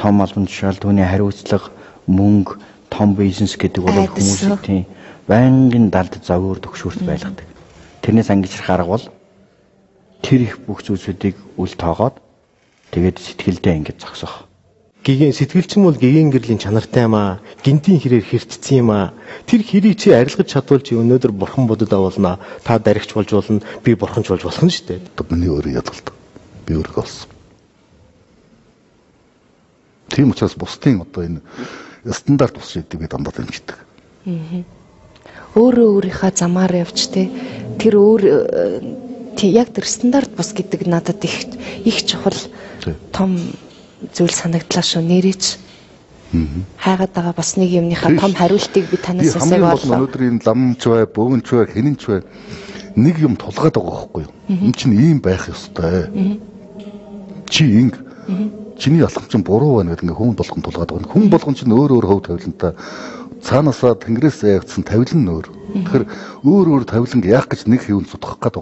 Том албан тушаал, түүний хариуцлага, мөнгө, том бизнес гэдэг бол хүмүүсийг тийм байнгын далд загвар төгшөөрт байлгадаг. Тэрнээс ангижрах арга бол тэр их бүх зүйлсүүдийг үл тоогоод тэгээд сэтгэлдээ ингэж зогсох. Гигэн сэтгэлчин бол гигэн гэрлийн чанартай юм аа. Гинтийн хэрээр хэртцсэн юм аа. Тэр хэрийг чи арилгаж чадвал чи өнөөдөр бурхан бодод болно. Та даригч болж болно. Би бурханч болж болох нь шүү дээ. Одоо миний өөрийн ядгалт. Би өөрийгөө олсон. Тийм учраас бусдын одоо энэ стандарт бус шийдийг би дандаа дэмждэг. Өөрөө өөрийнхөө замаар явж те тэр өөр тий яг тэр стандарт бус гэдэг надад их их чухал том зүйл санагдлаа шүү нэрээч. Хайгаад байгаа бас нэг юмныхаа том хариултыг би танаас сонсоог боллоо. Өнөөдөр энэ ламч бай, бөөгөнч бай, хинэнч бай нэг юм тулгаад байгаа байхгүй юу? Энд чинь ийм байх ёстой. Чи инг. Чиний алхам чинь буруу байна гэдэг ингээ хүн болгон тулгаад байгаа. Хүн болгон чинь өөр өөр хөв тавилантай цаанаасаа тэнгэрээс яагдсан тавилан нь өөр. Тэгэхээр өөр өөр тавиланг яах гэж нэг хэвэн зутгах гээд